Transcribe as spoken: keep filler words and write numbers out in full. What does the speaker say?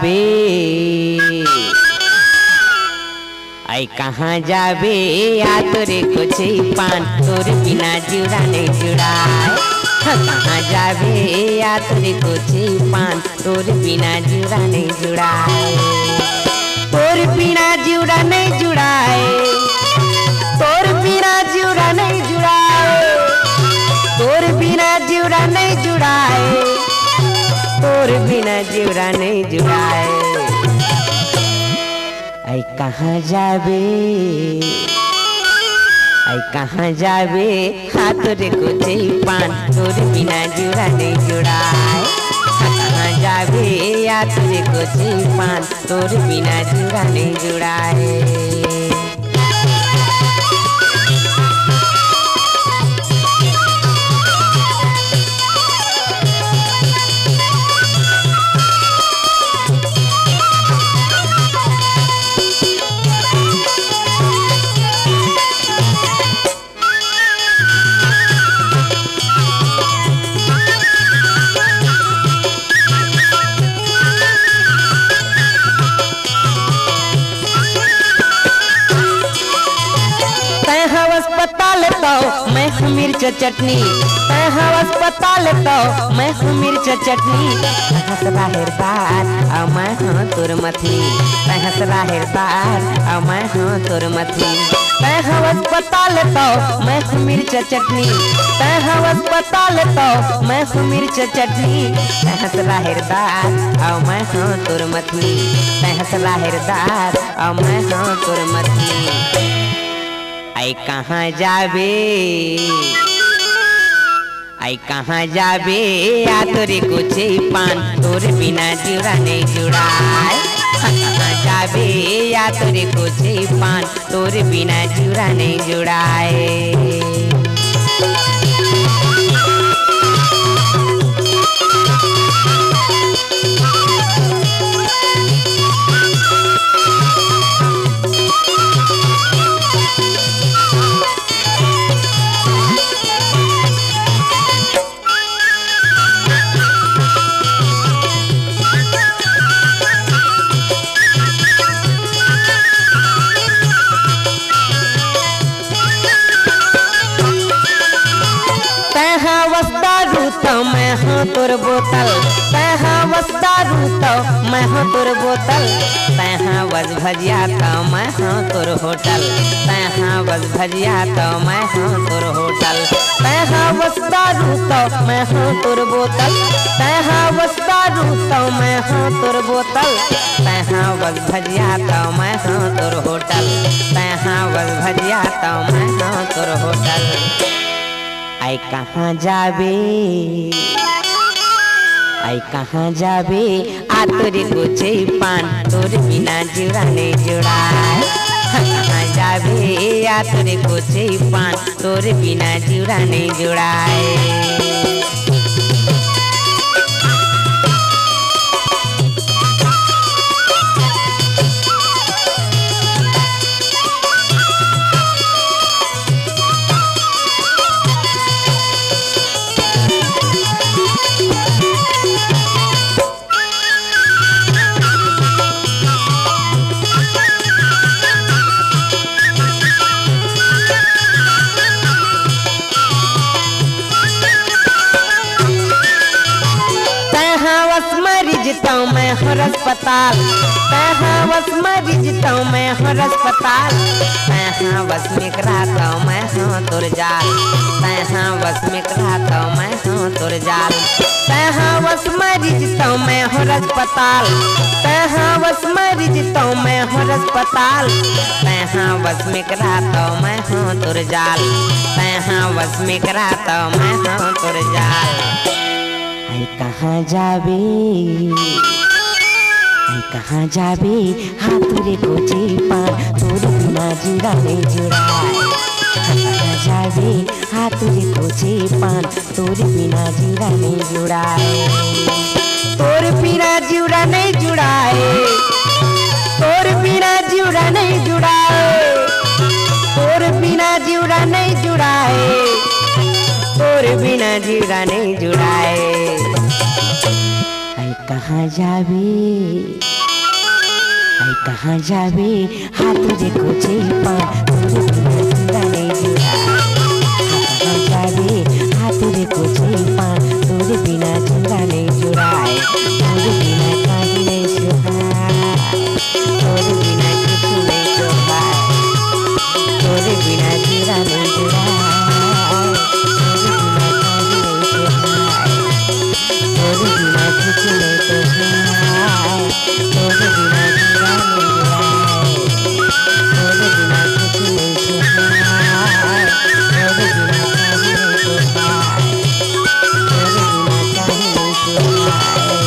बे। ऐ कहाँ जाबे या तोरे कोचई पान, तोर बिना जिउरा नइ जुड़ाय। हाँ, कहाँ जाबे या तोरे कोचई पान, तोर बिना जिउरा नइ जुड़ाय। तोर बिना जिउरा नइ जुड़ाय। तोर बिना जिउरा नइ जुड़ाय। तोर बिना जिउरा नइ जुड़ाय। तोर बिना जिउरा नइ जुड़ाय। ऐ कहाँ जाबे, ऐ कहाँ जाबे, हाँ तोरे कोचई पान, तोर बिना जिउरा नइ जुड़ाय। हाँ कहाँ जाबे, या तोरे कोचई पान, तोर बिना जिउरा नइ जुड़ाय। तैं हवस पत्ता लेतौ, मैं हूँ मिर्च चटनी। तैं हवस पत्ता लेतौ, मैं हूँ मिर्च चटनी। तैं हस बाहिर बार, अउ मैं हूँ तोर मथनी। तैं हस बाहिर बार, अउ मैं हूँ तोर मथनी। तैं हवस पत्ता लेतौ, मैं हूँ मिर्च चटनी। तैं हवस पत्ता लेतौ, मैं हूँ मिर्च चटनी। तैं हस बाहिर बार, अउ मैं हूँ तोर मथनी। तैं हस बाहिर बार, अउ मैं हूँ तोर मथनी। ऐ कहाँ जाबे, ऐ कहाँ जाबे, या तोरे कोचई पान, तोर बिना जिउरा नइ जुड़ाय। हाँ, कहाँ जाबे, या तोरे कोचई पान, तोर बिना जिउरा नइ जुड़ाय। तैं हवस दारू त मैं हूँ तोर बोतल। तैं हवस दारू त मैं हूँ तोर बोतल। तैं हवस भजिया त मैं हूँ तोर होटल। तैं हवस भजिया त मैं हूँ तोर होटल। तैं हवस दारू त मैं हूँ तोर बोतल। तैं हवस दारू त मैं हूँ तोर बोतल। तैं हवस भजिया त मैं हूँ तोर होटल। तैं हवस भजिया त मैं हूँ तोर होटल। ऐ कहाँ जाबे, ऐ कहाँ जाबे, आ तोरे कोचई पान, तोर बिना जिउरा नइ जुड़ाय। हाँ, कहाँ जाबे, आ तोरे कोचई पान, तोर बिना जिउरा नइ जुड़ाय। तैं हवस मरीज तौ मैं हूँ अस्पताल। तैं हवस मरीज तौ मैं हूँ अस्पताल। तैं हवस मेकरा तौ मैं हूँ तोर जाल। तैं हवस मेकरा तौ मैं हूँ तोर जाल। तैं हवस मरीज तौ मैं हूँ अस्पताल। तैं हवस मरीज तौ मैं हूँ अस्पताल। तैं हवस मेकरा तौ मैं हूँ तोर जाल। तैं हवस मेकरा तौ मैं हूँ तोर जाल। ऐ कहाँ जाबे, ऐ कहाँ जाबे, हाँ तोरे कोचई पान, तोर बिना जिउरा नइ जुड़ाय। कहाँ जाबे, हाँ तोरे कोचई पान, तोर बिना जिउरा नइ जुड़ाय। तोर बिना जिउरा नइ जुड़ाय। तोर बिना जिउरा नइ जुड़ाय। तोर बिना जिउरा नइ जुड़ाय। तोर बिना जिउरा नइ जुड़ाय। ऐ कहाँ जाबे, अई कहाँ जाबे, हाथ देखो चेपा, तोरे बिना जिंदा नहीं जुड़ा। कहाँ जाबे, हाथ देखो चेपा, तोरे बिना जिंदा नहीं जुड़ा। तोरे बिना कहीं नहीं सुहा, तोरे बिना कुछ नहीं सुहा। तोरे बिना जीना नहीं जुड़ा, तोरे बिना कहीं नहीं सुहाए, तोरे बिना कुछ नहीं सुहाए, तोरे बिना जीना नहीं जुड़ा, तोरे बिना कुछ नहीं सुहाए, तोरे बिना कहीं नहीं सुहाए, तोरे बिना कहीं नहीं सुहाए।